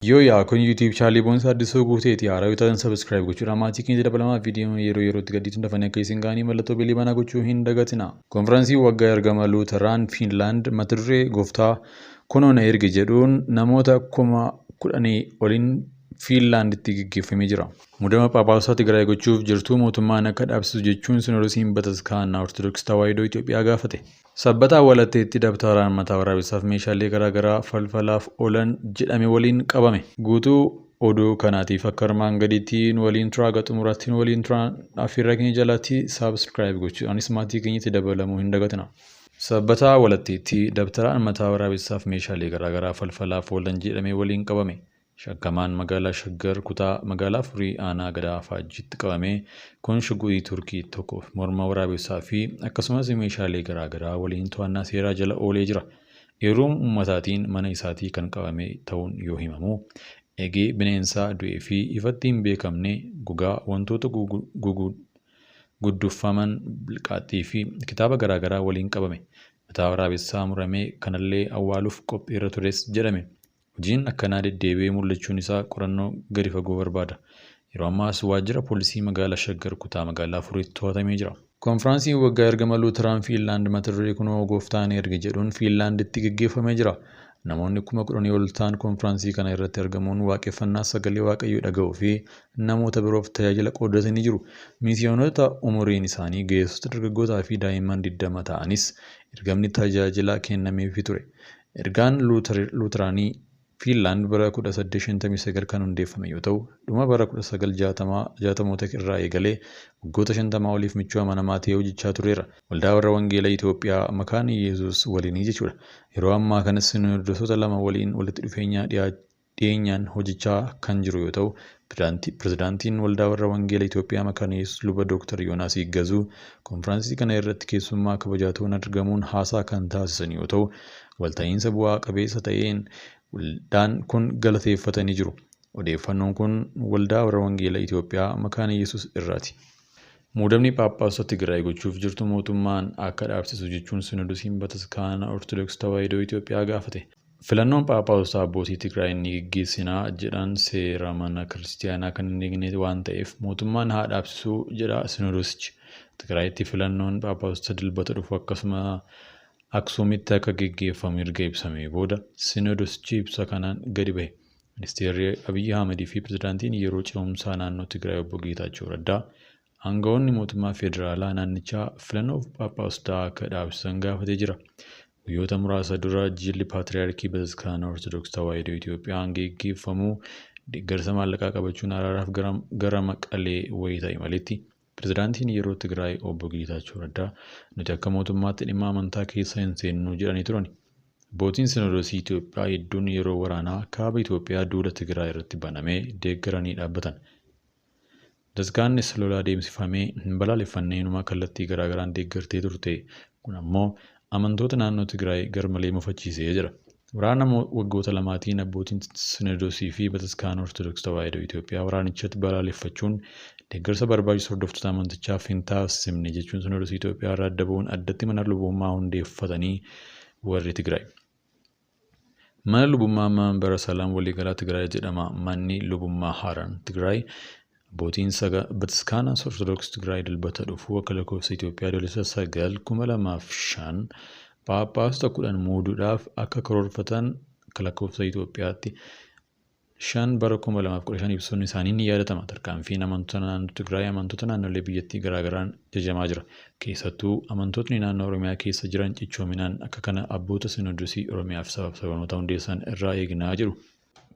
Yoo yaa kun YouTube channelii Boonsaa Addisuu Guuteeti. Haaraa yoo taatan subscribe gochuudhaan maatii keenya dabalamaa viidiyoo yeroo yerootti gadhiisuun dafanii akka isin ga'anii mallattoo beelii banaa gochuu hin dagatina. Konfiraansii waggaa ergama Luuteraan Fiinlaand mata duree "Gooftaa kunoo na ergi" jedhuun namoota 10,000 oliin Fiinlaanditti gaggeeffamee jira. Muudama Phaaphaasota Tigraay gochuuf jirtu mootummaan akka dhaabsisu jechuun Sinoodosiin Bataskaanaa Ortodoksii Tawaahidoo Itoophiyaa gaafate. Sabbataa Walatteetti dabtaraan mataa waraabessaaf meeshaalee garaagaraa falfalaaf oolan jedhame waliin qabame. Guutuu oduu kanaatiif akka armaan gadiitti nu waliin turaa. Haga xumuraatti nu waliin turaa. Affeerraa keenya jalatti subscribe gochuudhaanis maatii keenyatti dabalamuu hin dagatina. Sabbataa Walatteetti dabtaraan mataa waraabessaaf meeshaalee garaagaraa falfalaaf oolan jedhame waliin qabame. Shakkamaan magaalaa Shaggar kutaa magaalaa Furii aanaa Gadaa Faajjiitti qabame kun shugguxii Turkii tokko, morma waraabessaa fi akkasumas meeshaalee garaagaraa waliin to'annaa seeraa jala oolee jira. Eeruu uummataatiin mana isaatii kan qabame ta'uun yoo himamu, eegee bineensaa du'ee fi ifatti hin beekamne, gogaa wantoota gudduffaman, bilqaaxxii fi kitaaba garaagaraa waliin qabame. Mataa waraabessaa murame kanallee awwaaluuf qophiirra tures jedhame. Hojiin akkanaa deddeebi'ee mul'achuun isaa qorannoo gadi fagoo barbaada. Yeroo ammaas waajjira poolisii magaalaa Shaggar kutaa magaalaa Furiitti to'atamee jira. Konfiraansiin waggaa ergama Luuteraan Fiinlaand mata duree "Kunoo Gooftaan erge" jedhuun Fiinlaanditti gaggeeffamee jira. Namoonni 10,000 ol ta'an konfiraansii kana irratti argamuun waaqeffannaa, sagalee Waaqayyoo dhaga'uu fi namoota biroof tajaajila qooddatanii jiru. Misiyoonota umuriin isaanii ga'eessota, dargaggootaa fi daa'imman 20 ta'anis ergamni tajaajilaa kennameefii ture. Ergaan Luuteraanii Fiinlaand bara 1859 kan hundeeffame yoo ta'u, dhuma bara 1960moota irraa eegalee waggoota 50 oliif michuu amanamaa ta'ee hojjechaa tureera. Waldaa Warra Wangeela Itoophiyaa Makaana Yesuus waliinii jechuudha. Yeroo ammaa kanas sinoodosota lama waliin walitti dhufeenya dhiyeenyaan hojjechaa kan jiru yoo ta'u, Pirezidaantiin Waldaa Warra Wangeela Itoophiyaa Makaana Yesuus Luba Dooktar Yoonaas Yiggazuu konfiraansii kana irratti keessummaa kabajaa ta'uun argamuun haasaa kan taasisan yoo ta'u, walta'iinsa bu'aa qabeessa ta'een waldaan kun galateeffatanii jiru. Odeeffannoon kun Waldaa Warra Wangeela Itoophiyaa Makaana Yesuus irraati. Muudamni Phaaphaasota Tigraay gochuuf jirtu mootummaan akka dhaabsisu jechuun Sinoodosiin Bataskaana Ortodoksii Tawaahidoo Itoophiyaa gaafate. Filannoon Phaaphaasota abbootii Tigraay ni geggeessina jedhan seera mana kiristiyaanaa kan hin eegne waan ta'eef mootummaan haa dhaabsisu jedha Sinoodosichi. Tigraayitti filannoon Phaaphaasota Dilbata dhufu akkasuma Aksuumitti akka geggeeffamu erga ibsamee booda Sinoodosichi ibsa kanaan gadi bahe. Ministeerri Abiyyi Ahmad fi Pirezidaantiin yeroo ce'umsaa naannoo Tigraay Obbo Geetaachoo Raddaa aangawoonni mootummaa federaalaa naannichaa filannoo Phaaphaasota akka dhaabsisan gaafatee jira. Guyyoota muraasa dura jilli Paatriyaarkii Bataskaana Ortodoksii Tawaahidoo Itoophiyaan geggeeffamu deeggarsa maallaqaa qabachuun araaraaf gara Maqalee wayita imaletti Pirezidaantiin yeroo Tigraay Obbo Geetaachoo Raddaa nuti akka mootummaatti dhimma amantaa keessa hin seennu jedhanii turani. Abbootiin Sinoodosii Itoophiyaa hedduun yeroo waraanaa kaaba Itoophiyaa duula Tigraay irratti baname deeggaranii dhaabbatan. Bataskaannis lola adeemsifame hin balaaleffanne, inuma kallattii garaagaraan deeggartee turte. Kun ammoo amantoota naannoo Tigraay garmalee mufachiisee jira. Waraana waggoota lamaatiin abbootiin Sinoodosii fi Bataskaana Ortodoksii Tawaahidoo Itoophiyaa waraanichatti balaaleffachuun deeggarsa barbaachisu hordoftoota amantichaaf hin taasifne jechuun Sinoodosii Itoophiyaa irraa adda bu'uun addatti mana lubummaa hundeeffatanii warri Tigraay. Mana lubummaa Manbara Salaam Waliigalaa Tigraay jedhama. Manni lubummaa haaraan Tigraay abbootiin Bataskaana Ortodoksii Tigraay Dilbata dhufu akka lakkoofsa Itoophiyaa Adoolessa 9, 2005 Phaaphaasota 10 muuduudhaaf akka karoorfatan akka lakkoofsa Itoophiyaatti 5 bara 2015 ibsuun isaanii ni yaadatama. Tarkaanfiin amantoota naannoo Tigraay amantoota naannolee biyyattii garaagaraan jajamaa jira. Keessattuu amantootni naannoo Oromiyaa keessa jiran cichoominaan akka kana abboota Sinoodosii Oromiyaa fi sabaaf sablammoota hundeessan irraa eegnaa jedhu.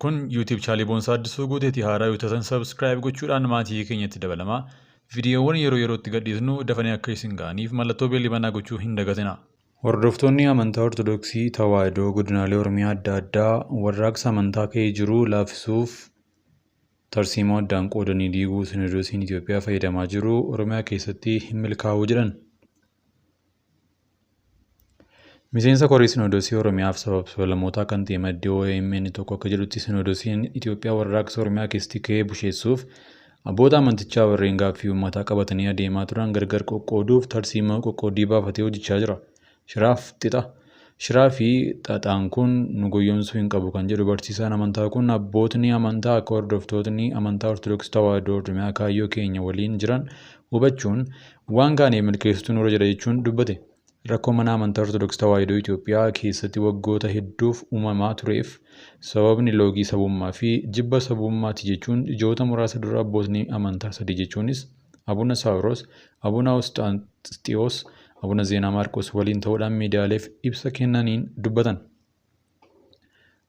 Kun YouTube channelii Boonsaa Addisuu Guuteeti. Haaraa yoo taatan subscribe gochuudhaan maatii keenyatti dabalamaa. Viidiyoowwan yeroo yerootti gadhiisnu dafanii akka isin ga'aniif mallattoo beelii banaa gochuu hin dagatinaa. Hordoftoonni amantaa Ortodoksii Tawaahidoo godinaalee Oromiyaa adda addaa warraaqsa amantaa ka'ee jiru laaffisuuf tarsiimoo addaan qoodanii diiguu Sinoodosiin Itoophiyaa fayyadamaa jiru Oromiyaa keessatti hin milkaa'u jedhan. Miseensa Koree Sinoodosii Oromiyaaf sabaaf sablammootaa kan ta'e maddi OMN tokko akka jedhutti, Sinoodosiin Itoophiyaa warraaqsa Oromiyaa keessatti ka'ee busheessuuf abboota amantichaa warreen gaaffii uummataa qabatanii adeemaa turan gargar qoqqooduuf tarsiimoo qoqqooddii baafatee hojjechaa jira. Shiraaf xixa Shiraa fi xaxaan kun nu goyyomsuu hin qabu kan jedhu barsiisaan amantaa kun, abbootni amantaa akka hordoftootni amantaa Ortodoksii Tawaahidoo Oromiyaa kaayyoo keenya waliin jiran hubachuun waan kaaneef milkeessituu nurra jira jechuun dubbate. Rakkoo mana amantaa Ortodoksii Tawaahidoo Itoophiyaa keessatti waggoota hedduuf uumamaa tureef sababni loogii sabummaa fi jibba sabummaati jechuun ji'oota muraasa dura abbootni amantaa sadii jechuunis Abuna Saawiroos, Abuna Awusxaanxiyoos, Abuna Zeenaa Maarqos waliin ta'uudhaan miidiyaaleef ibsa kennaniin dubbatan.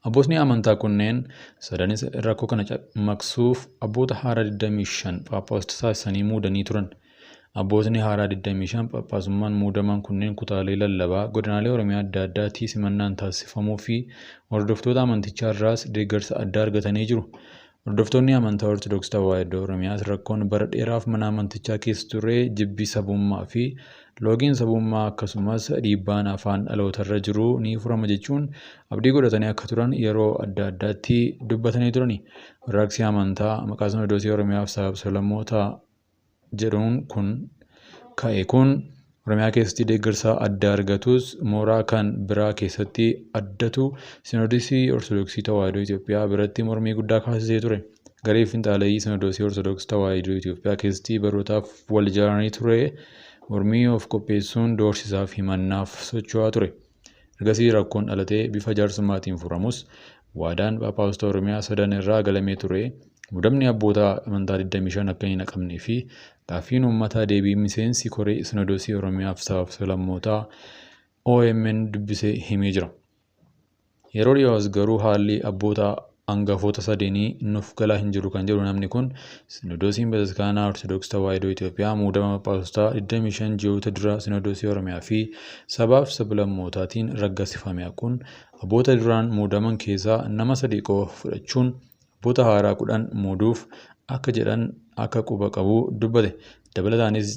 Abbootni amantaa kunneen sadanis rakkoo kana maqsuuf abboota haaraa 25 Phaaphaasota taasisanii muudanii turan. Abbootni haaraa 25 Phaaphaasummaan muudaman kunneen kutaalee lallabaa godinaalee Oromiyaa adda addaatii simannaan taasifamuu fi hordoftoota amantichaa irraas deeggarsa addaa argatanii jiru. Hordoftoonni amantaa Ortodoksii Tawaahidoo Oromiyaas rakkoon bara dheeraaf mana amantichaa keessa ture jibbi sabummaa fi loogiin sabummaa akkasumas dhiibbaan afaan dhalootarra jiru ni furama jechuun abdii godhatanii akka turan yeroo adda addaatti dubbatanii turani. Warraaqsi amantaa maqaa Sinodoosii Oromiyaaf sabab sablammoota jedhuun kun ka'e kun Oromiyaa keessatti deeggarsa addaa argatus mooraa kan biraa keessatti addatu Sinodoosii Ortodoksii Tawaahidoo Itoophiyaa biratti mormii guddaa kaasisee ture. Garee finxaaleyyii Sinodoosii Ortodoksii Tawaahidoo Itoophiyaa keessatti barootaaf wal ijaaranii ture mormii of qopheessuun doorsisaaf himannaaf socho'aa ture. Ergasii rakkoon dhalatee bifa jaarsummaatiin furamus waadaan Phaaphaasota Oromiyaa sadan irraa galamee ture. Muudamni abboota amantaa 25 akka hin haqamnee fi gaaffiin uummataa deebii miseensi koree Sinodoosii Oromiyaaf sabaaf sablammootaa OMN dubbisee himee jira. Yeroo dhiyoos garuu haalli abboota hangafoota sadeenii nuuf galaa hin jiru kan jedhu namni kun, Sinodoosiin Bataskaanaa Ortodoksii Tawaahidoo Itoophiyaa muudama Phaaphaasota 25 ji'oota dura Sinodoosii Oromiyaa fi sabaaf sablammootaatiin raggaasifame haquun abboota duraan muudaman keessaa nama sadii qofa fudhachuun abboota haaraa 10 muuduuf akka jedhan akka quba qabu dubbate. Dabalataanis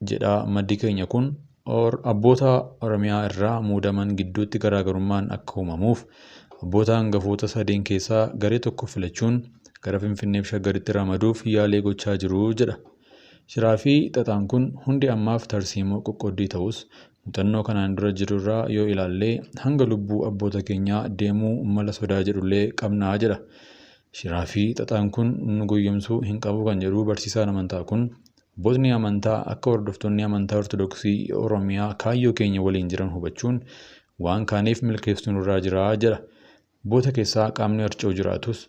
jedha maddi keenya kun, abboota Oromiyaa irraa muudaman gidduutti garaagarummaan akka uumamuuf abboota hangafoota sadeen keessaa garee tokko filachuun gara Finfinneef Shaggaritti ramaduuf yaalii gochaa jiru jedha. Shiraa fi xaxaan kun hundi ammaaf tarsiimoo qoqqooddii ta'us muuxannoo kanaan dura jirurraa yoo ilaalle hanga lubbuu abboota keenyaa deemuu mala sodaa jedhullee qabnaa jedha. Shiraa fi xaxaan kun nu goyyomsuu hin qabu kan jedhu barsiisaan amantaa kun, abbootni amantaa akka hordoftoonni amantaa Ortodoksii Oromiyaa kaayyoo keenya waliin jiran hubachuun waan kaaneef milkeessuu nurraa jira jedha. Abboota keessaa qaamni harca'u jiraatus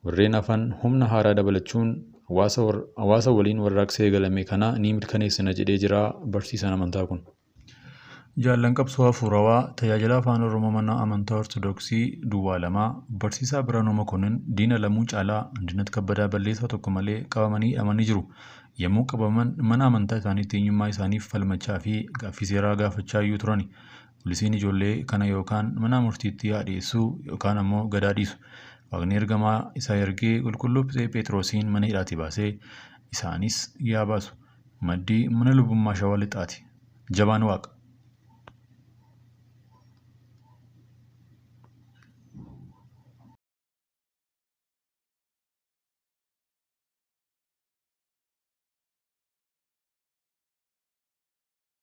warreen hafan humna haaraa dabalachuun hawaasa waliin warraaqsa eegalame kana ni mirkaneessina jedhee jira barsiisaan amantaa kun. Jaallan qabsoo hafuurawaa tajaajila afaan Oromoo mana amantaa Ortodoksii Duwwaa Lamaa Barsiisaa Biraanuu Mokonnin, Diina Lamuu Caalaa, Andinet Kabbadaa balleessaa tokko malee qabamanii hidhamanii jiru. Yommuu qabaman mana amantaa isaaniitti eenyummaa isaaniif falmachaa fi gaaffii seeraa gaafachaa iyyuu turani. Poolisiin ijoollee kana yookaan mana murtiitti haa dhiyeessu yookaan ammoo gadaa dhiisu. Waaqni ergamaa isaa ergee qulqulluu Phexrosiin mana hidhaatii baasee isaanis yaa baasu. Maddii mana lubummaa Shawaa Lixaati. Jabaan Waaqa.